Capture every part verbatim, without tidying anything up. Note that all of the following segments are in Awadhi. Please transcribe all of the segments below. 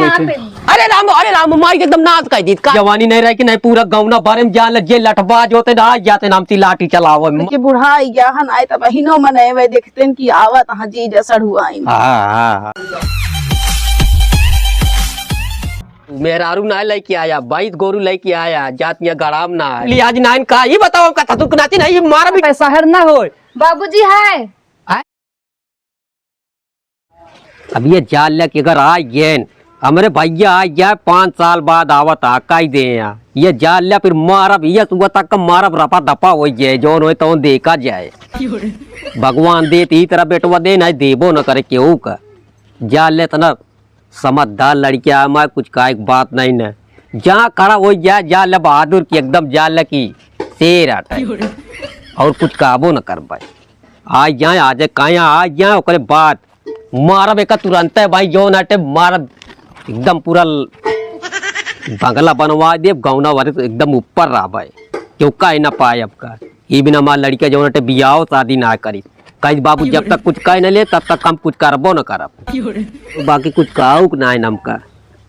अरे राम, अरे राम, माई के एकदम नाश कर दीत का। जवानी नहीं रहे कि नहीं, पूरा गौना भरे में जान लग, जे लठबाज होते ना, आ जाते नाम ती लाठी चलावे में। के बुढ़ाई गया हन, आए तब हिनो मनैवे देखतेन कि आवत हाँ जीजा सढ़ुआइन। हाँ, हाँ, हाँ। मेहरारू ना लेके आया, बैत गोरू लेके आया, जातिया गड़ाम ना है। लिहाज नाइन का, ये बताओ, का थतुक नाती नहीं, मारा भी शहर ना होए। बाबूजी है। अब ये जान ले कि अगर आ गए, हमरे भैया आ गया, पाँच साल बाद आवत आ, कही दे यहाँ। ये जान ले, फिर मारब, ये सुबह तक का मारब, रफा दफा हो जाए, जौन होए तौन देखा जाए। भगवान देत ई तरह बेटवा दे, नहीं देबो न करे केहू का। जान ले, इतना समझदार लड़किया है, मैं कुछ काहे के बात नहीं न। जहाँ खड़ा हो जाए, जान ले बहादुर की, एकदम जान ले कि शेर हटे। और कुछ कहबो न कर भाई। आ जाए, आ जाए, कहीं आ जाए, ओकरे बाद मारब एका तुरंते भाई, जौन हटे मारब, एकदम पूरा ल-, बंगला बनवा देब, गौना वाले तो एकदम ऊपर रहबे, केहू कह ना पाए अब का। ई बिना हमार लड़का जौन हटे बियाह शादी ना करी, कही बाबू जब तक कुछ कह न ले तब तक हम कुछ करबो न करब। बाकी कुछ कहू के ना है हमका।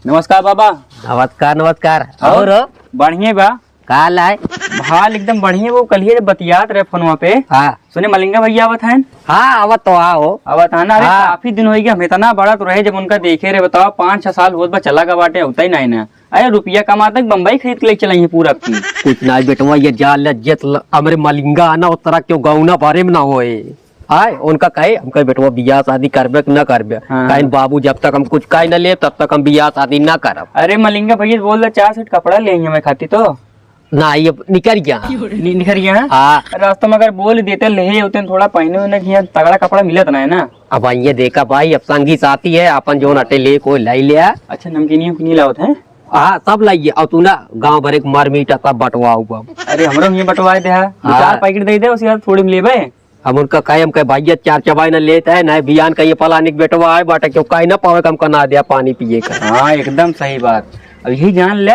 नमस्कार बाबा। नमस्कार, नमस्कार। और? और? बढ़िया बा। का लाए? हाल एकदम बढ़िया। वो कलिए जब बतियात रहे फोनवा पे, हाँ। सुने मलिंगा भैया आवत हैं? हाँ, आवत तो आओ। आवत है ना? अरे हाँ। काफी दिन हो गया, हम इतना बड़ा तो रहे जब उनका देखे रहे। बताओ, पाँच छह साल होत बा चला गवा बाटे, होता ही नहीं ना। अरे रुपया कमा तक बम्बई खरीद के ले चलाई है पूरा की। कुछ ना बेटवा, ये जान ले, जित ल-, हमरे मलिंगा है ना, उस तरह क्यों गौना बारे में ना होए। आए, उनका कहे, हम कहे, "बेटवा, बियाह शादी करबे कि ना करबे?" हाँ। कहे, "बाबू, जब तक हम कुछ कह न ले, तब तक हम बियाह शादी ना करब।" अरे, मलिंगा भैया बोल दे, चार सेट कपड़ा ले आई हमें खाती तो। ना, ये निकर गया। नि-, निकर गया है? हाँ। रास्ता में अगर बोल देते, ले होते थोड़ा पहने होने की, यहाँ तगड़ा कपड़ा मिलत ना है ना। अब ये देखा भाई, अब संगी साथी है, अपन जो नटे ले कोई लाई लिया। अच्छा, नमकीनियों की नहीं लावत है? हाँ, सब लाइए। और तू ना गाँव भर एक मर मीठा सब बंटवाओ अब। अरे, हमरो ये बंटवाए दे, हाँ। दो चार पैकेट दे दे, उसके बाद थोड़ी में लेबे। हम उनका कहे, हम कहे, "भैया, चार चबाई ना लेत है, ना बियान का ये फलानी के बेटवा आए बाटे, क्यों कहीं ना पावे, हमका ना दिया पानी पिए का।" हाँ, एकदम सही बात। अब यही जान ले,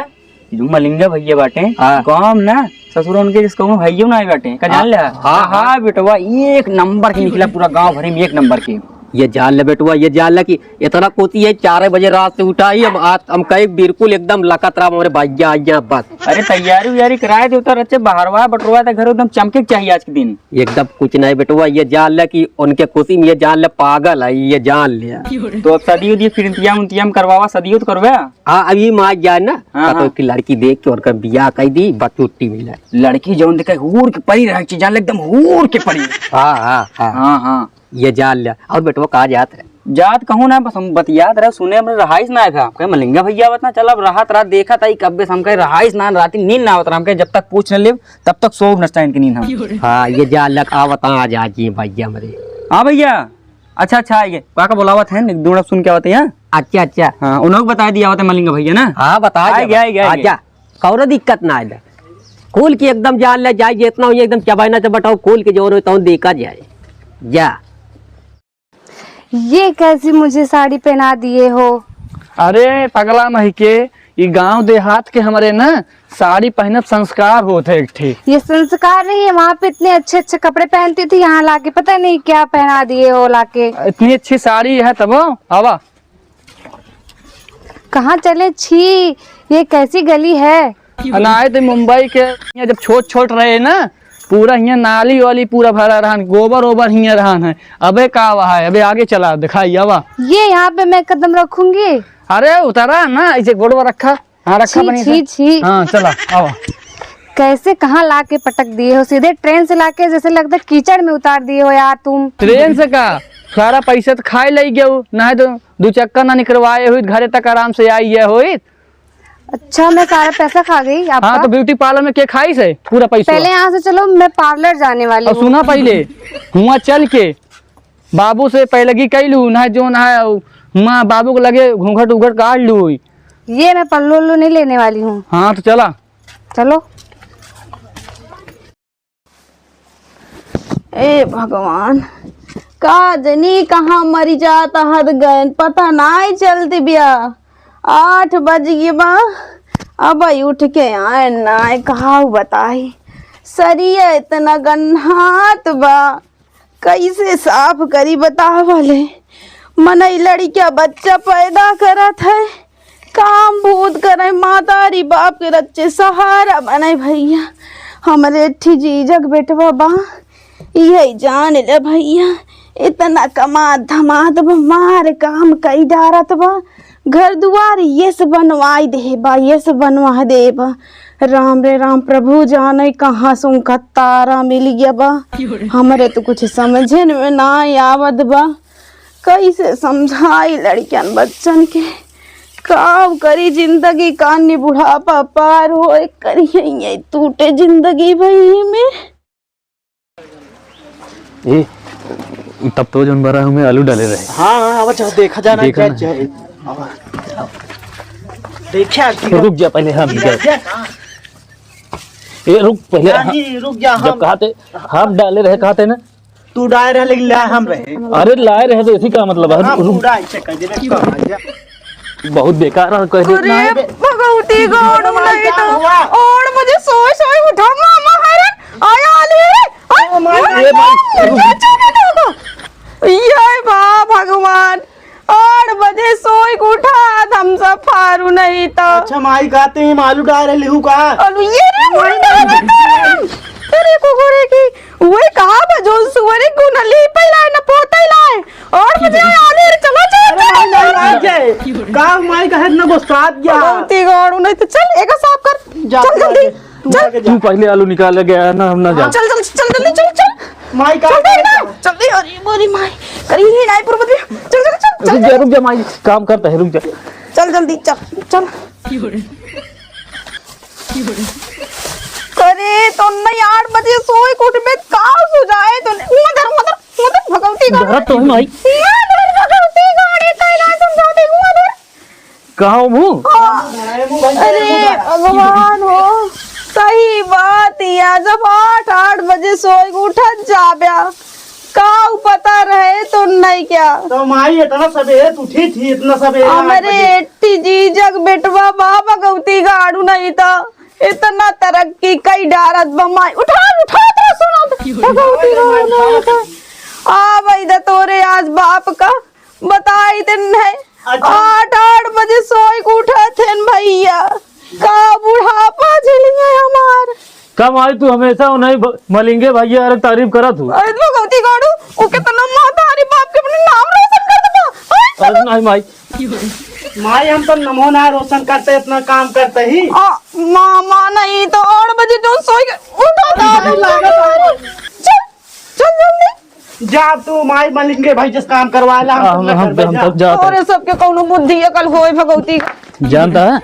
जो मलिंगा भैया बाटे, हाँ। गाँव में ना ससुर उनके जिस कहूँ भाइयों ना आए बाटे, का जान ले? हाँ, हाँ, हाँ। हाँ, बेटवा, एक नंबर के निकला पूरा गाँव भरे में, एक नंबर के। ये जान ले बेटवा, ये जान ले कि इतना कोती है, चार बजे रात से उठा ही, हम आज, हम कहे बिल्कुल एकदम लकत रहा, हमारे भैया आ गया बस। अरे तैयारी उयारी कराए दे, उतर अच्छे बहरवा बटरवा, तो घर एकदम चमके के चाहिए आज के दिन। एकदम कुछ नहीं बेटवा, ये जान ले कि उनके खुशी में ये जान ले पागल है, ये जान ले। तो अब शादी उदी फिर इंतजाम उंतजाम करवावा, शादी तो करवा। हाँ, अभी माँ जाए ना, हाँ, तो हाँ। की लड़की देख के उनका बियाह कर दी, बस छुट्टी मिला। लड़की जौन देखे हूर के परी रहे, जान ले एकदम हूर के परी। हाँ, हाँ, हाँ। हाँ, हाँ। ये जान ले। और बेटवा कहाँ जात रहे? जात कहूँ ना, बस हम बतियात रहे, सुने हमरे रहाइश ना आए था। कहे, "मलिंगा भैया आवत ना, चल अब राहत रात देखा था, कब्बे से हम कहे रहाइश ना, राती नींद ना आवत रहा।" हम कहे, "जब तक पूछ न लेब, तब तक सोब नस्ता इनके नींद हम।" हाँ, ये जान ले, आवत आ जा जी भैया हमरे। हाँ भैया, अच्छा, अच्छा, आइए, काका बुलावत हैं, दूर सुन के आवत हैं, हाँ? अच्छा, अच्छा। हाँ, उन्होंने बता दिया आवत है मलिंगा भैया ना? हाँ, बता आइए, दिया। आइए, आइए। आजा, कौनो दिक्कत ना आए। खोल के एकदम जान ले जाए, जितना हो एकदम चबाई ना चबटाओ, खोल के जो रहे तो देखा जाए। जा। ये कैसी मुझे साड़ी पहना दिए हो? अरे पगला मही के, ई गांव देहात के हमरे ना साड़ी पहनब संस्कार होत है एक ठे। ये संस्कार नहीं है, वहाँ पे इतने अच्छे अच्छे कपड़े पहनती थी, यहाँ लाके पता नहीं क्या पहना दिए हो लाके। इतनी अच्छी साड़ी है तब आवा। कहाँ चले? छी, ये कैसी गली है? ना आए तो मुंबई के, यहाँ जब छोट छोट रहे ना, पूरा हियाँ नाली वाली पूरा भरा रहन, गोबर ओबर हियाँ रहन है। अबे का हुआ है, अबे आगे चला, दिखाई आवा। ये यहाँ पे मैं कदम रखूंगी। अरे उतरा ना, ऐसे गोड़वा रखा। हाँ, रखा छी, बढ़िया छी, से। छी। हाँ, चला, आवा। कैसे कहाँ ला के पटक दिए हो, सीधे ट्रेन से लाके जैसे लगता है कीचड़ में उतार दिए हो यार तुम। ट्रेन से का? सारा पैसा तो खाए लई गयो, ना तो दो चक्कर ना निकलवाए हुई, घरे तक आराम से आई गए हुई। अच्छा, मैं सारा पैसा खा गई आपका? हाँ, तो ब्यूटी पार्लर में के खाई से पूरा पैसा? पहले यहाँ से चलो, मैं पार्लर जाने वाली और हूँ। सुना पहले, हुआ चल के बाबू से पैलगी कैलू, ना जो ना हुआ बाबू के लगे घूंघट उघट काट लू। ये मैं पल्लू उल्लू नहीं लेने वाली हूँ। हाँ, तो चला। चलो। ए भगवान, का जनी कहाँ मरी जात हद गयन, पता नाय चलत बिया। आठ बज गए बा, अब उठ के आए नाय, कहा बताई, सरिया इतना गन्हात बा, कैसे साफ करी बतावा ले। मनई लड़किया बच्चा पैदा करत है, काम बहुत करे, मातारी बाप के रच्चे सहारा बने भइया। हमरे एठी जीजक बेटवा बा, इहे जान ले भइया, इतना कमात धमात बा, मार काम कई डारत बा, घर दुआर यस बनवाई देबा, यस बनवा देबा। राम रे राम, प्रभु जाने कहाँ से उनका तारा मिल गया बा। हमरे तो कुछ समझे में ना आवत बा, कैसे समझाई लड़कियन बच्चन के, का करी जिंदगी, कानी बुढ़ापा पार होए, करिए ये टूटे जिंदगी भई में। ए, तब तो जौन बरा हमें आलू डाले रहे। हाँ, हाँ, अब अच्छा देखा जाना देखा क्या ना। चाहे। अब देखा कि रुक जा पहले, हम जा, जा। जा। ए, रुक पहले, हाँ, हम, नहीं, रुक जा, जब हम कहा थे, हम डाले रहे, कहा थे ना। तू डाले रहे, लेकिन लाए हम रहे। अरे, लाए रहे तो इसी का मतलब है, हाँ, रुक। पूरा ऐसे कर दे, रुक। बहुत बेकार है, कह दे। अरे, नहीं बे। भगवती गौड़ अरे, नहीं क्या तो। हुआ? और मुझे सोए सोए उठा मामा हरन। आया आली रे। आय, ओ माय, मुझे ए माय, मुझे रुक। चुप कर दो। ये बा भगवान, आठ बजे सोई के उठा, हम सब फारू नहीं तो। अच्छा माई, कहते हैं आलू डाल रहे लिहू का? आलू ये रे, माय, मुर्गा माय, बता रहे। तेरे को गोरे की, वही कहा बा जो सुअरे को न ली पे लाए, न पोते लाए। और मुझे आलू रे, चलो, चलो, अरे चलो, माई, चलो। माई, माई, का माई का है इतना गुस्सा गया? बहुत ही गाड़ू नहीं तो चल, एक साफ कर। जा, चल तू जल्दी। आगे। तू चल। आगे जा। तू पहले आलू निकाल ले गया है ना, हम ना जाओ। चल, चल, चल, जल्दी, चल, चल। माई का चल, चल, चल। जल्दी, अरे, बोरी माई। करी ही नहीं, पूर्व दिया। चल, चल, चल, चल, रुक जा, चल। रुक जा, माई, काम करता है, रुक जा। चल, जल्दी, चल, चल। अरे, तो नहीं, आठ बजे सोई के उठबे, का हो जाए तो नहीं। उधर, उधर, उधर, भगवती का। डरत तो हूँ, माई। उधर, भगवती का, अरे, कैला समझाते, उधर। कहाँ हो मुँह? अरे भगवान हो, सही बात या, जब आठ, आठ बजे सोए के उठत जाब्या, का उ पता रहे तो नहीं क्या? तो माई इतना सबेरे तू उठी थी, इतना सबेरे आठ हमरे बजे? एट्टी जीजक बेटवा बा भगवती गाड़ू नहीं तो इतना तरक्की कई डारत बा माई। उठा, उठा तो सुनो तो। भगवती गाड़ू नहीं तो। आ भाई दा तोरे आज बाप का बताई ते नहीं। अच्छा। आठ, आठ बजे सोए के उठत हन भइया। का बुढ़ापा झेलिए हमार। का माई तू हमेशा उन्हीं भ-, मलिंगे भइया अरे तारीफ करत हूँ। अरे भगवती गाड़ू, वो कितना मातारी बाप के अपने नाम रोशन कर देता। अरे नहीं माई। माई हम तो नमो ना रोशन करते, इतना काम करते ही। आ, मामा नहीं तो आठ बजे जो सोए के उठत हन। चल, चल जल्दी। जा तू माई मलिंगे भाई जिस काम करवाला, हम हाँ, सब हम, ना हम, करबे, हम जा। तब जात और हई। ये सबके कौनो बुद्धि अकल होए भगवती। जानता है,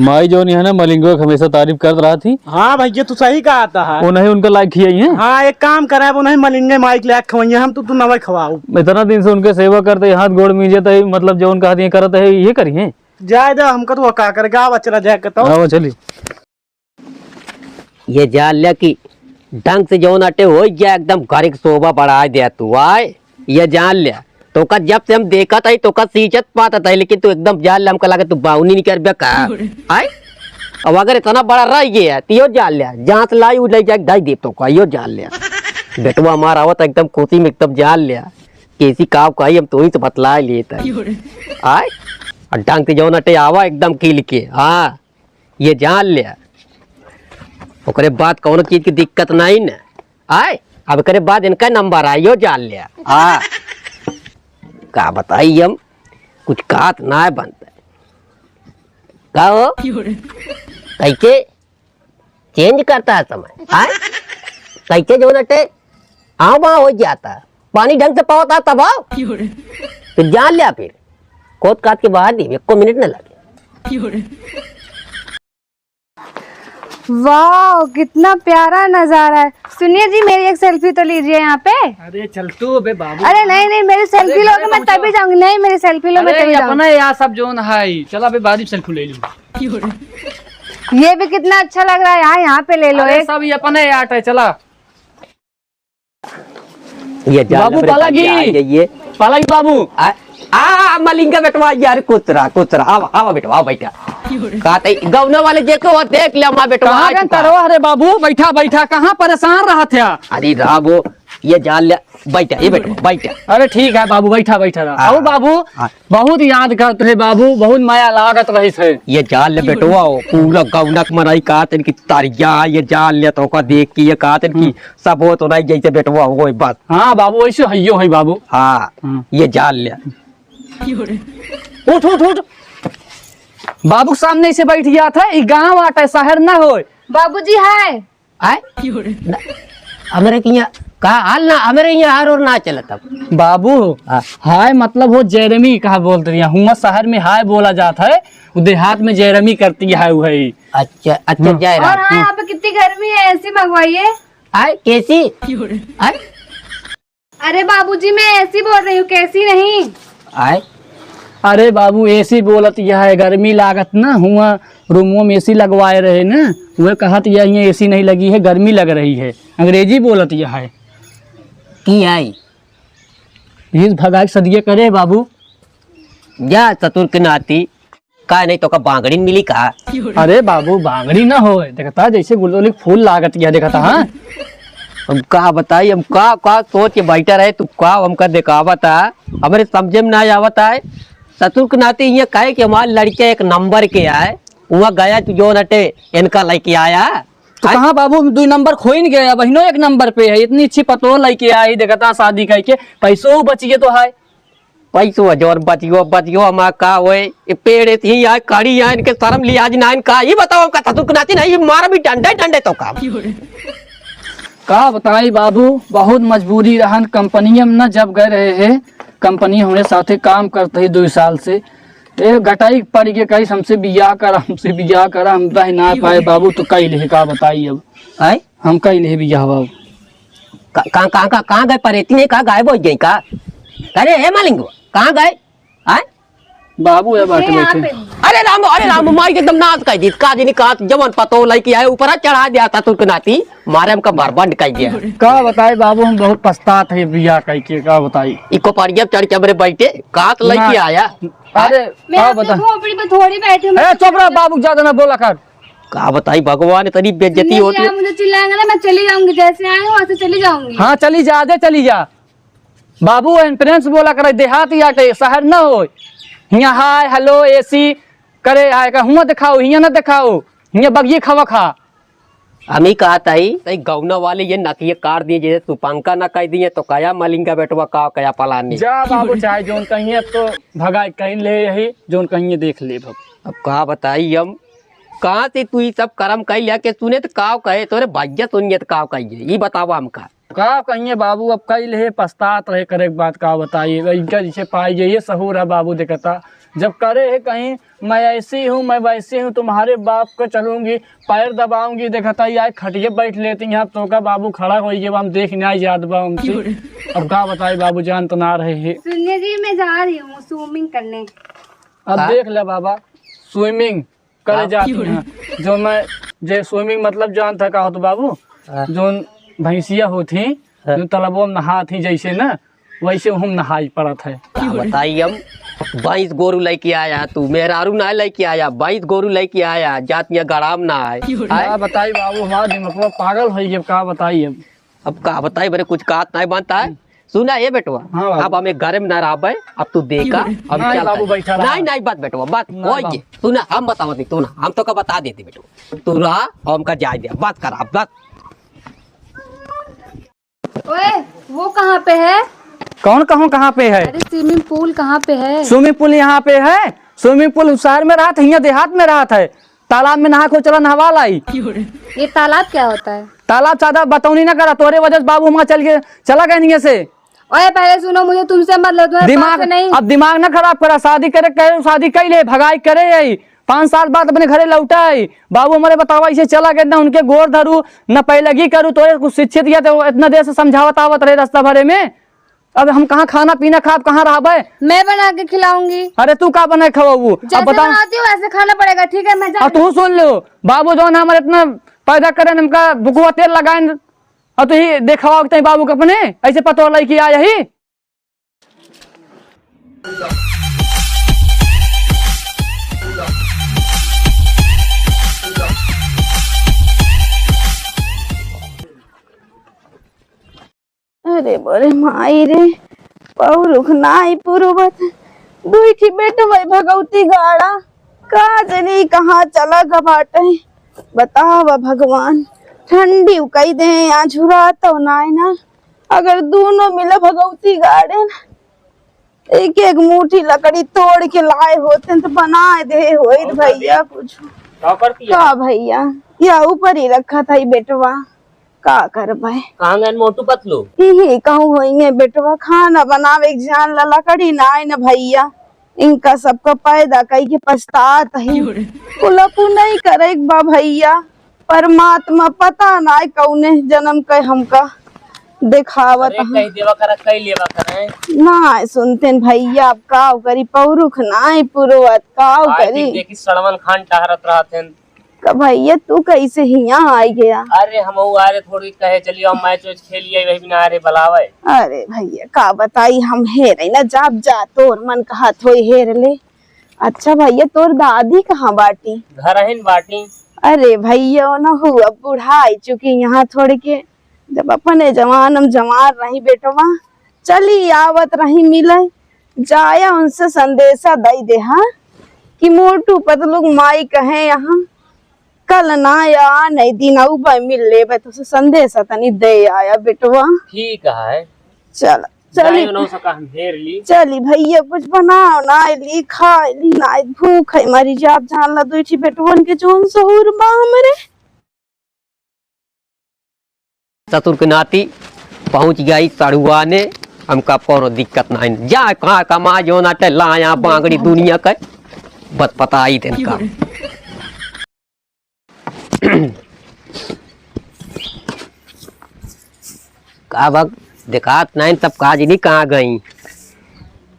माई जौन है ना, मलिंगो के हमेशा तारीफ करत रहत ही। हाँ भैया, तू सही कहत है। वो नहीं उनका लायक खियाई है। हाँ, एक काम करे, वो नहीं मलिंगे माई के लायक खवाइए, हम तो तू नवे खवाओ। इतना दिन से उनके सेवा करते, हाथ गोड़ मीजे, तो मतलब जो उनका हाथ ये करत है, ये करिए। जाए दे, हमका तो वो का करेगा, अब चला जाए के तो। हाँ, वो चली। ये जान ल्या कि ढंग से जौन अटे होइ गया, एकदम घर के शोभा बढ़ाए दिया तू, आय। ये जान ल्या, तोका जब से हम देखत हई, तोका सींचत पातत हई, लेकिन तू एकदम जान ल्या, हमका लगे तू बाउनी निकरबे का, आय। अब अगर इतना बड़ा रह गया, तो यो जान ल्या, जहाँ से लाई, उ ले जाके धई देब तोका, यो जान ल्या। बेटवा हमार आवत एकदम खुशी में, एकदम जान ल्या, कैसी काव कही, हम तोही से बतलाए लिए तनी, आय। और ढंग से जौन अटे आवा एकदम खिल के, हाँ। ये जान ल्या, ओकरे बाद कौनो चीज की दिक्कत नहीं न आए। अब एकरे बाद इनका नंबर आए, यो जान ल्या। हाँ, का बताई हम, कुछ कहत ना बनता। का हो? कैसे चेंज करता है समय? हाँ, कैसे जो नटे आव बाव हो जाता, पानी ढंग से पावता तब आओ। तो जान ल्या फिर, कोत कात के बाहर नहीं, एको मिनट न लगे। वाह, कितना प्यारा नजारा है। सुनिए जी, मेरी एक सेल्फी तो लीजिए यहाँ पे। अरे चल तू बे बाबू। अरे नहीं, नहीं, मेरी सेल्फी अरे लोगे, मैं तभी जाऊंगी। नहीं, मेरी सेल्फी लो, मैं अरे तभी ये जाऊंगी। अपना यार सब जोन है, चला बे बारी सेल्फी ले लूँ। ये भी कितना अच्छा लग रहा है यार, यहाँ पे ले लो अरे एक। सब ये अपने यार है, चला। ये जान बाबू, ले, पालागी। आ, ये, ये। पालागी बाबू। आ, आ, मलिंगा बेटवा, यार, कुतरा, कुतरा, आवा, आवा बेटवा, आवा बैठा। का तई, गौना वाले जे को देख ले, माँ बेटवा, कहाँ आ गन चुका। तरवा रे बाबू, बैठा, बैठा, कहाँ परेशान रहत है? अरे राबो, ये जान ले, बैठा, ए बेटवा, बैठा। अरे ठीक है बाबू, बैठा, बैठा रहा। हाँ। आओ बाबू, हाँ। बहुत याद करत रहे बाबू, बहुत मया लागत रहिस है। ये जान ले बेटवा, हो पूरा गौनक मनई कहत हैं कि तरिया, ये जान ले तोका देख के ये कहत हैं कि हम्म। सब हो तो नहीं जैसे बेटवा हो गए बस। हाँ बाबू, वैसे हइयो है बाबू। हाँ, हाँ। ये जान ले। उठ, उठ, उठ। बाबू के सामने से बैठ गया था, ई गाँव आटा है, शहर ना होय। बाबूजी हाय। आय? न, हमरे के यहाँ का हाल ना, हमरे यहाँ हार और ना चलत अब। बाबू, हाँ। हाय मतलब हो जेरमी कहा बोलत रही, हुआ शहर में हाय बोला जात है, उ देहात में जेरमी करती है, उ है। अच्छा, अच्छा, हाँ। जय और राम। हाँ, यहाँ पे कितनी गर्मी है, एसी मंगवाइए। आय, कैसी? आय? अरे बाबूजी, मैं एसी बोल रही हूँ, कैसी नहीं? आय? अरे बाबू, एसी बोलत यह है, गर्मी लागत ना, हुआ रूमों में एसी लगवाए रहे ना, वह कहत यह, यहाँ एसी नहीं लगी है, गर्मी लग रही है, अंग्रेजी बोलत यह है। की आई? इस भगाई सदिये करे बाबू। जा ससुर के नाती, का नहीं तो का बांगड़ी मिली का? अरे बाबू, बांगड़ी ना होय, देखता जैसे गुलदोली फूल लागत गया, देखता, हाँ? हम का बताई, हम का, का सोच के बैठा रहे, तू का हमका देखावत है, हमरे समझे में ना आवत है। ससुर के नाते ये कहे कि हमार लड़के एक नंबर के आए, वहाँ गया तू जो नटे इनका लेके आया। तो आय? कहाँ बाबू, दुई नंबर खोइन गया, बहिनो एक नंबर पे है, इतनी अच्छी पतोह लेके आई, देखता शादी करके, पैसो बचिए तो है। पैसो जोर बचियो, बचियो, हमा का होए, ये पेड़ इतनी आए, कड़ी आए, इनके शर्म लिहाज ना इनका, ये बताओ, हमका ससुर के नाती नहीं, ये मारा भी डंडे, डंडे तो काम। का बताई बाबू, बहुत मजबूरी रहन, कंपनिया में ना जब गए रहे हैं, कंपनी हमरे साथे काम करत ही दुई साल से, ए गटाई पड़ के कही हमसे बियाह करा, हमसे बियाह करा, हम रह ना पाए बाबू, तो कई ले का बताई अब। आय? हम कई ले बियाह बाबू। का, का, का, का, कहाँ गए परेती नहीं, कहाँ गायब हो गई का? अरे हे मालिंगो, कहाँ गए? आय? बाबू है बाटे ये यहाँ बैठे। पे। अरे राम, अरे राम, माई के एकदम नाश कर दी। का जिनी का जवन पतो लइके आए, ऊपर चढ़ा दिया ससुर के नाती, मारे हमका बर्बाद कर दिया। का बताई बाबू, हम बहुत पछतात है बियाह कइके, का बताई। इको पड़िया चढ़ के हमरे बैठे, का तो लइके ना। आया। अरे, अरे, मैं का आपके बता। खोपड़ी पे थोड़ी बैठी हूँ, ए, मैं चुप रह बाबू, ज्यादा ना बोला कर। का बताई भगवान, इतनी बेइज्जती सुनिए जी, होती है। आप मुझे चिल्लाएंगे ना, मैं चली जाऊंगी, जैसे आई हूँ वैसे चली जाऊंगी। हाँ, चली जा, आजे चली जा। बाबू, एम्बुलेंस बोला करे, देहात ही आटे, शहर न होय। हियाँ हाय, हेलो, एसी करे आए का, हुआँ देखाओ, हियाँ न देखाओ, हियाँ बगिये खावा खा। हम ही कहत हई, तई गौना वाले ये नकिये काट दिए, जैसे सुपंका न कह दिए, तो कया मलिंगा बेटवा का, कया पलानी। जा बाबू, चाहे जौन कहिए, अब तो भगाई कहीं ले यही, जौन कहिए देख ले अब। अब का बताई हम, कहाँ से तू ई सब करम कइ लिया के सुने त काव कहे, तोरे भैया सुनिए त काव कहिए, ई बतावा हमका। का कहिए बाबू, अब कई लेहे पछतात रहे करे के बात का बताइए। इनका जैसे पाई जाइए सहूर है बाबू, देखता जब करे है कहीं, "मैं ऐसी हूँ, मैं वैसी हूँ, तुम्हारे बाप को चलूंगी, पैर दबाऊंगी," देखता ये आए खटिए बैठ लेती हैं। अब तो का बाबू खड़ा होइए, हम देख ना याद बा हमसे। अब का बताई बाबू, जान तो ना रहे है। सुनिए जी, मैं जा रही हूँ स्विमिंग करने। अब हाँ? देख ले बाबा, स्विमिंग करे हाँ। जाती हैं। जो मैं, जे स्विमिंग मतलब जानता का होत बाबू? हाँ। जोन भैंसिया होत ही, हाँ। जो तलबो में नहात ही जैसे ना, वैसे हम नहाई पड़त है। का बताई हम, भैंस गोरू लइके आया तू, मेहरारू ना लइके आया, भैंस गोरू लइके आया, जात यहाँ गड़ाम ना आए। आए? का बताई बाबू, हमारा दिमाग पागल हो गया, का बताई हम। अब का बताई बरे, कुछ कहत नहीं बनता है। हम्म। सुना ए बेटवा, हाँ बाबू। अब हम एक घरे में ना रहबे, अब तू देखा, हम नहीं चलत बाबू, है। बैठा रहा। नहीं, नहीं, बस बेटवा, बस, नहीं ओए बाबू। के, सुना, हम बतावत नहीं, तू ना, हम तो का बता देते बेटवा, तू रहा, हमका जाए दे, बस करा, बस। ओए, वो कहाँ पे है? कौन कहूँ कहाँ पे है? अरे, स्विमिंग पूल कहाँ पे है? स्विमिंग पूल यहाँ पे है। स्विमिंग पूल शहर में रहत है, हियाँ देहात में रहत है। तालाब में नहा खो चला नहवा लाई। ये तालाब क्या होता है? तालाब ज्यादा बतौनी ना करा, तोरे वजह से बाबू हमारा चल के चला गए नहीं से। ओए, पहले सुनो, मुझे तुमसे मतलब, तुम्हारे दिमाग, पास से नहीं। अब दिमाग ना खराब करा, शादी करे कहे, शादी कई ले, भगाई करे यही। पाँच साल बाद अपने घरे लौटा आई। बाबू हमारे बतावा, इसे चला गए ना, उनके गोर धरू, न पैलगी करू, तो कुछ शिक्षित या तो इतना देर से समझावत आवत रहे रास्ता भरे में। अब हम कहाँ खाना पीना खाब, कहाँ रहबे? मैं बना के खिलाऊंगी। अरे तू का बना के खवाबू? अब जैसे बता। बनाती हूँ वैसे खाना पड़ेगा, ठीक है? मैं जा अब तू सुन लो, बाबू जौन हमारे इतना पैदा करें, हमका बुकवा तेल लगाएं, और तू ही देखावा के तई बाबू के अपने, ऐसे पतोह लइके आया ही। रे बोरे माई रे, पौरुख नाई पुरुवत, दुई ठी बेटवै भगौती गाड़ा, का जनी कहाँ चला ग बाटे। बतावा भगवान, ठंडी कई दे, यहाँ झुरातौ नाई ना। अगर दूनो मिला भगौती गाड़े ना, एक एक मुठी लकड़ी तोड़ के लाए होते तो बनाए दे होइत भैया कुछ। का करती है? का भैया, या ऊपर ही रखा था ई बेटवा, का करबे? कहाँ गए मोटू पतलू? इही कहूँ होइए बेटवा, खाना बनावे के जान ला, लकड़ी नाई न भैया। इनका सबका पैदा कई के पछतात ही। कुलपु नहीं करे के बा भैया। परमात्मा पता नाई कौने जन्म के हमका देखावत अरे, ह। कही देवा करा, कही लेवा करे। नाई सुनते न भैया, अब का करी, पौरुख नाई पुरवत, का आज करी। देखी सड़वन खान टहरत रहत हैं। का भैया, तू कैसे हियाँ आई गया? अरे, हम आ रहे थोड़ी कहे चलियो, हम मैच वैच खेल लिए, वही बिना आ रहे बुलावे। अरे भैया, का बताई, हम हेरे न जाब जा, तोर मन कहत होई हेर ले। अच्छा भैया, तोर दादी कहाँ बाटी? घर ही न बाटी। अरे भैया, न हु अब बुढ़ाई चुकी यहाँ थोड़ी के, जब अपने जवान हम जवान रही बेटवा, चली आवत रही मिले, जाया उनसे संदेशा दई दे, हाँ, कि मोटू पतलू क माई कहे यहाँ कल ना या नहीं दिन आऊ बा मिल लेबे, तो से संदेशा तनी दे आया बेटवा। ठीक है। चल, चली। जाई नौ सका हम हेर ली। चली भैया, कुछ बनाओ ना, ली खा ली ना, भूख है मरी जाब, जान ला दुई ठी बेटवन के जौन सहूर बा हमरे। ससुर के नाती पहुँच गई सड़ुआने, हमका कौनो दिक्कत नहीं। जा कहाँ कमा जो ना ते लाया बांगड़ी दुनिया के, बस पता ही देन का। का बा, देखात नहीं तब का जनी कहाँ गई?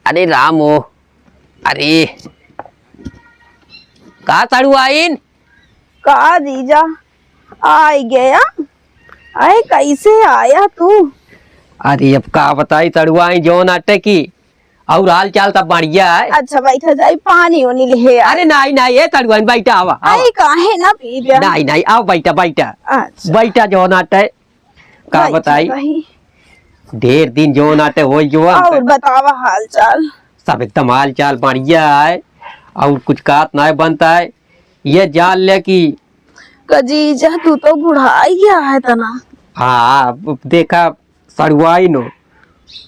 अरे राम हो, अरे का सड़ुआइन? का जीजा, आई गया? अरे कैसे आया तू? अरे अब का बताई सड़ुआइन, जौन आटे की। और हाल चाल सब बढ़िया है? अच्छा बैठा जाई, पानी ओनी ले आ। अरे नहीं नहीं, ए सड़ुआइन बैठा, आवा, आवा। अरे काहे ना पी जा? नहीं नहीं, आओ बैठा बैठा। अच्छा। बैठा जौन आटे। का बैठा बताई? भाई। ढेर दिन जौन आटे हो जो। और बतावा हाल चाल। सब एकदम हाल चाल बढ़िया है। और कुछ कात ना बनता है। ये जान ले कि का जीजा, तू तो बुढ़ाई गया है तना। हाँ, अब देखा, सड़ुआइन हो।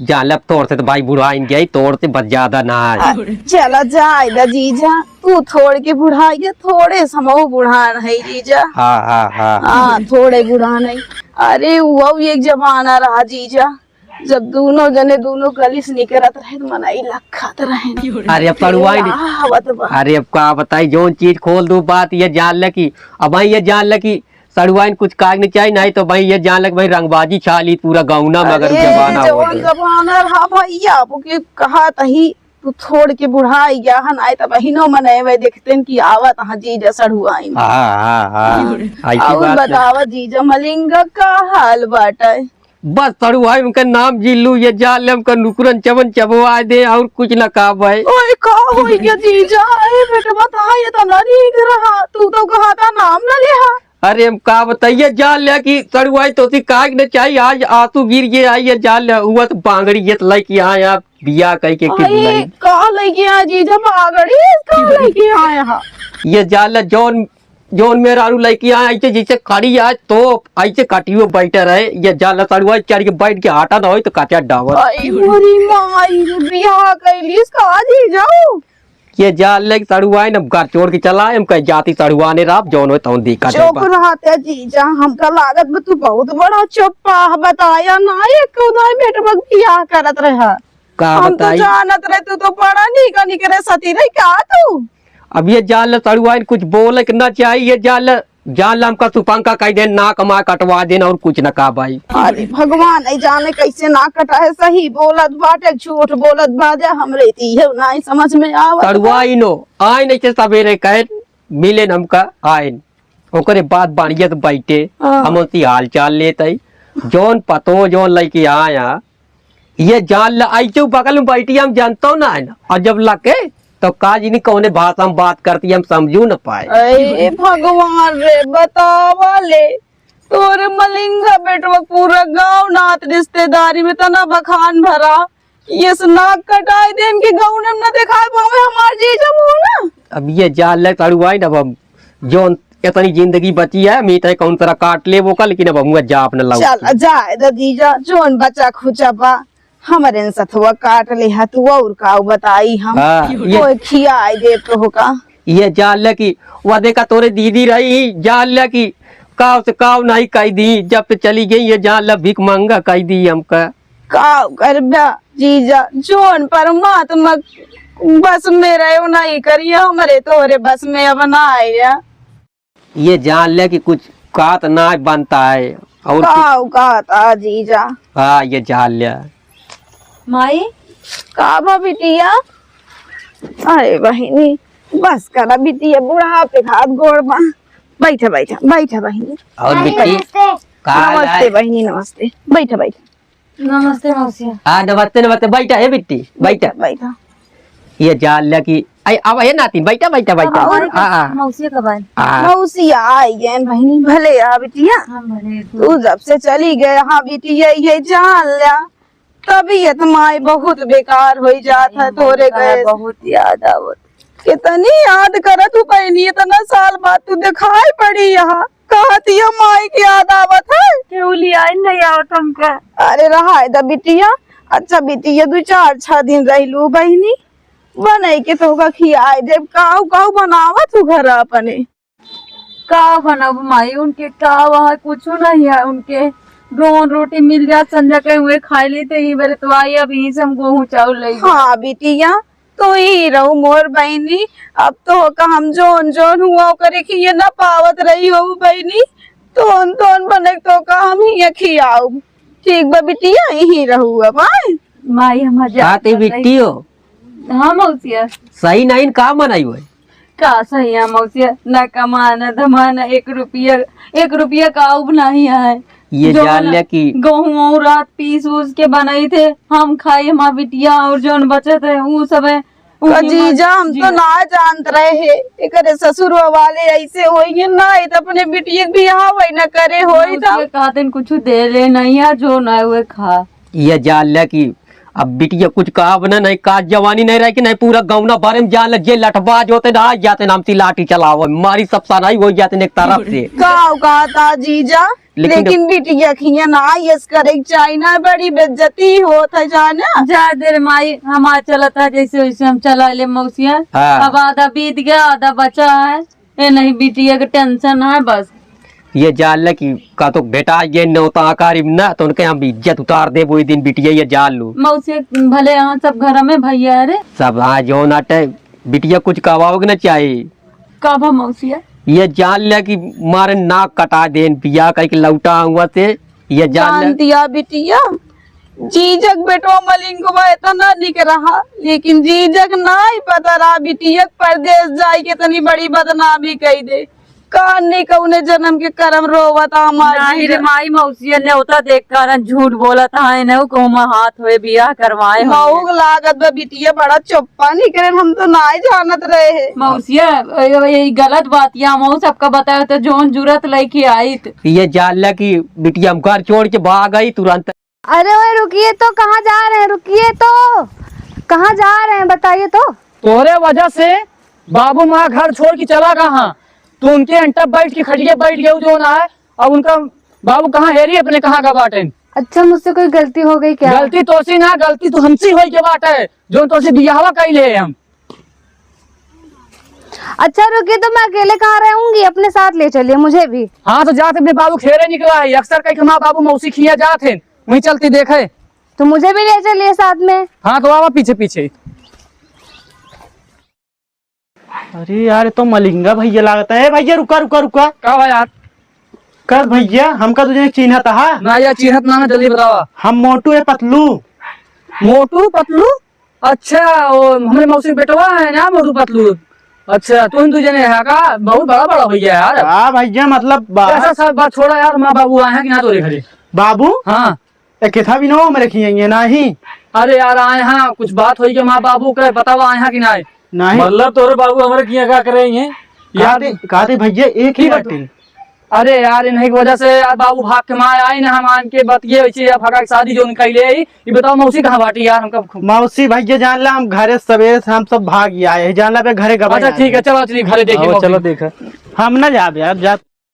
जान ले अब तोर से तो भाई बुढ़ाइन गई, तोर से बस ज्यादा ना है। आ, चला जाए दा जीजा, तू थोड़ के बुढ़ाई गया, थोड़े समऊ बुढ़ान है जीजा। हाँ, हाँ, हाँ। हाँ, थोड़े बुढ़ान है। अरे, वो एक जमाना रहा जीजा, जब दोनों जने दोनों गली से निकरत रहे तो मनई लखत रहे। अरे अब सड़ुआइन, आवत बा। अरे अब का बताई, जौन चीज खोल दू बात, ये जान ले कि, अब भाई ये जान ले कि सड़ुआइन कुछ काज नहीं चाहिए, नहीं तो भाई ये जान ले कि भाई रंगबाजी छा ली पूरा गौना में, अगर अरे, जमाना हो जवन तो। जमाना रहा भैया, अब के कहा तही तू थोड़ के बुढ़ाई गया हन, आए तब बहिनो मने वे देखते हैं कि आवत हाँ जीजा सड़ुआइन। हाँ, हाँ, हाँ। ऐसी और बात नहीं। बतावा जीजा मलिंगा का हाल बाटे? बस सड़ुआइन उनका नाम जिल्लू, ये जान ले हमका नुकरन चबन चबवा दे और कुछ ना का भाई। ओए का होई गया जीजा? ए बेटवा, ता ये तो ना नीक रहा, तू तो कहा था नाम ना लेहा। अरे हम का बताइए, जान ले कि सड़ुआइन तो सी काग न चाहिए, आज आंसू गिर गए, आई ये जान ले, हुआ तो बांगड़ी ये तो लेके आए आप, बियाह कह के किस अरे, लाई। का लेके आए जीजा बांगड़ी, का लेके आए हा? ये जान ले, जौन, जौन मेहरारू लेके आए, ऐसे जैसे खड़ी आए, तो ऐसे कटियो बैठे रहे, ये जान ले, सड़ुआइन चढ़ के बैठ के हटा ना होई तो काटिया डावर। आई मोरी माई रे, बियाह कैलीस का जीजा? ये जान ले सड़ुआइन, अब घर छोड़ के चला, हम कहीं जाती सड़ुआने राब, जौन होए तौन देखा जाए चुप बा। रहते जीजा, हमका लागत बा तू बहुत बड़ा चोप्पा ह, बताया ना, एक उदय बेटवा के बियाह करत रहा। का हम तो बताई? जानत रहे तू तो बड़ा निका निकरे सती रही का तू? अब ये जान ले सड़ुआइन, कुछ बोले के ना चाहिए, ये जान ले, जान ले हमका सुपंका कह देन, नाक मा कटवा देन और कुछ ना का भाई। अरे भगवान, नहीं जाने कैसे ना कटा है, सही बोलत बाटे, झूठ बोलत बाटे, हमरे तो इहे नहीं समझ में आवत बा। सड़ुआइन हो, आइन ऐसे सवेरे कहे, मिलेन हमका आइन, ओकरे बाद बढ़िया से बैठे, हाँ। हम उनसे हाल चाल लेत आई, जौन पतो जौन लेके आया, ये जान ल, ऐसे बगल में बैठी हम जानतो ना है ना, और जब लगे तो का जानी कौने भाषा में बात करती हम समझू न पाए। अरे भगवान रे, बतावा ले, तोरे मलिंगा बेटवा पूरा गाँव नात रिश्तेदारी में तना बखान भरा। ये से नाक कटाई दे, इनके गाँव में न दिखाए पावे हमार जीजा मुँह ना। अब ये जान ले तारू आई ना, अब हम जौन इतनी जिंदगी बची है, मीत है कौन तरह काट ले वो का, लेकिन अब हम जा अपने लाऊ। चल, जाए दे जीजा, जौन बचा खुचा बा, हमरे न सथवा काट ले हा, तू और काऊ बताई हम। हाँ, ये कोई खियाई दे तो का। ये जान ले कि वो देखा तोरे दीदी रही, जान ले कि काव से काव नहीं कह दी, जब से चली गई, ये जान ले भीख मांगा कह दी हमका। काव करबा जीजा, जौन परमात्मा बस में रहे, वो नहीं करिया, हमरे तोरे बस में अब ना आया। ये जान ले कि कुछ कात ना बनता है। और कुछ काव कात आ जीजा। हाँ, ये जान ले। माई, का बा बिटिया? अरे बहिनी, बस करा बिटिया, बुढ़ापे के हाथ गोड़ बा। बैठा, बैठा, बैठा बहिनी। और बिट्टी, नमस्ते। का हाल नमस्ते है? बहिनी, नमस्ते। बैठा, बैठा। नमस्ते मौसिया। हाँ, नमस्ते, नमस्ते। बैठा, हे बिट्टी, बैठा। बैठा। ये जान ले कि, आई, अब हे नातिन, बैठा, बैठा, बैठा। अब आए हाँ, हाँ। मौसिया कब आए? हाँ। मौसिया आई गए बहिनी, भले आ बिटिया। हाँ, भले। तू जब से चली गए, हाँ बिटिया, ये जान ले। तबीयत माई बहुत बेकार होई जात है तोरे गए। बहुत याद आवत। कितनी याद करत हूँ बहिनी, इतना साल बाद तू दिखाई पड़ी यहाँ। कहत यो माई की याद आवत है। केहू लियाई नहीं आवत हमका। अरे रहाय द बिटिया। अच्छा बिटिया, दू चार छह दिन रह लू बहिनी, बनई के तोहका खियाई देब। काऊ काऊ बनावत हूँ घर अपने? का बनाब माई, उनके का वहाँ कुछ नहीं है, उनके दोन रोटी मिल जात संझा के हुए खाई लेते ही बरे तो आई, अब यहीं से हम गेहूं चाउर ले हाँ बिटिया, तू ही रहू मोर बहिनी। अब तोहका हम जौन जौन हुआ ओकरे खिए ना पावत रही हो बहिनी, तोन तोन बने तोहका हम ही खियाऊ। ठीक बा बिटिया, यहीं रहू अब, आए। माई हम जा का ते बिट्टी हो? हाँ मौसिया। सही नहीं का मनई होई? का सही है मौसिया, ना कमा ना धमा ना एक रुपया, एक रुपया का उब नहीं है। ये जो जान ना ले कि गेहूं और रात पीस उस के बनाई थे, हम खाई, हमार बिटिया और जौन बचत है वो सब है। का जीजा, हम तो ना जानत रहे हैं, एकरे ससुर वाले ऐसे होइए ना, ये तो अपने बिटिया के बियाह वही ना करे होई तो। कहते कुछ दे ले नहीं है, जो ना हुए खा। ये जान ले कि अब बिटिया कुछ कहा बना नहीं, का जवानी नहीं रहे कि नहीं, पूरा गौना बारे में जान ले, जे लठबाज होते ना, आ जाते नाम ती लाठी चलावे, मारी सब सनाई हो जाते एक तरफ से। का औकात आ जीजा, लेकिन लेकिन बिटिया खिया ना यस करे के चाही ना, बड़ी बेइज्जती होत है जाना। जा दे रे माई, हमार चलत है जैसे वैसे हम चला ले मौसिया। हाँ। अब आधा बीत गया, आधा बचा है। ए नहीं, बिटिया के टेंशन है बस। ये जान ले कि का तो बेटा ये न्योता आकार ना, तो उनके हम इज्जत उतार दे वो दिन बिटिया, ये जान लो। मौसी भले यहाँ सब घर में भैया है रे। सब हाँ जो नाटे बिटिया कुछ कहवाओ के ना चाही। का भा मौसिया? ये जान ले कि मारे नाक कटा देन बिया कह के लौटा हुआ से, ये जान ले। जान दिया बिटिया, जीजक बेटवा मलिंगवा इतना निक रहा, लेकिन जीजक नाई पता रहा बिटियक परदेस जाई के इतनी बड़ी बदनामी कई दे। का नहीं कौने जन्म के करम रोवत हमार नहीं रे जीजा। माई, मौसिया न्योता देख कारण झूठ बोलत है, इन्हें को हमार हाथ होए बियाह करवाए होए। मऊक लागत बा बिटिया बड़ा चुप्पा निकरे, हम तो नाई जानत रहे। मौसिया, ये, ये गलत बात या मऊ सबका बताए तो जोन जुरत लेके आई। ये जान ले कि बिटिया हम घर छोड़ के भाग गई तुरंत। अरे ओए रुकिए तो, कहाँ जा रहे हैं? रुकिए तो, कहाँ जा रहे हैं बताइए तो। तोरे वजह से बाबू माँ घर छोड़ के चला कहाँ? तू उनके अंटा बैठ के खटिया बैठ गया जो ना है, अब उनका बाबू कहाँ हेरी अपने कहाँ का बाटे? अच्छा, मुझसे कोई गलती हो गई क्या? गलती तोसी ना, गलती तो हमसे होई के बाटे, जो तोसे बियाहवा कई ले हम। अच्छा रुकिए, तो मैं अकेले कहाँ रहूंगी? अपने साथ ले चलिए मुझे भी। हाँ, तो जात अपने बाबू खेरे निकला है, अक्सर कहीं हमारा बाबू मौसी खिया जात है, वहीं चलती देखे। तो मुझे भी ले चलिए साथ में। हाँ, तो आवा पीछे पीछे। अरे यार, ये तो मलिंगा भैया लागत है। ए भैया, रुका, रुका, रुका। का बा यार? कर भैया, हमका तुझे चिन्हत हा? ना यार, चिन्हत ना, जल्दी बतावा। हम मोटू है पतलू। मोटू पतलू? अच्छा, वो हमरे मौसी के बेटवा है ना, मोटू पतलू। अच्छा, तुम दू जने है का? बहुत बड़ा बड़ा भैया यार। हाँ भैया, मतलब बा- ऐसा सब बात छोड़ा यार, माँ बाबू आए हैं कि ना तोरे घरे? बाबू? हाँ। ए, किथा भी ना हो, हमरे खियाइए नाही। अरे यार, आए हाँ, कुछ बात होई के माँ बाबू के बतावा आए हाँ कि नाही? नाही। मतलब तोरे बाबू हमरे खिया का करे हैं? यार, कहते, कहते भैया एक ही ठीक है, बाटे। अरे यार, इन्हीं की वजह से यार बाबू भाग के मार आए ना, हम आन के बतिये वैसे या भगा के शादी जोन कैले ही। ये बताओ मौसी कहाँ बाटी यार, हमका खूब मौसी भैया जान ला, हम घरे सवेरे से हम सब भाग ही आए हैं, जान ला बे घरे गवा अच्छा ठीक है, चलो चलिए घरे देखिए आओ, मौसी। चलो देखा। हम ना जाब यार, जा।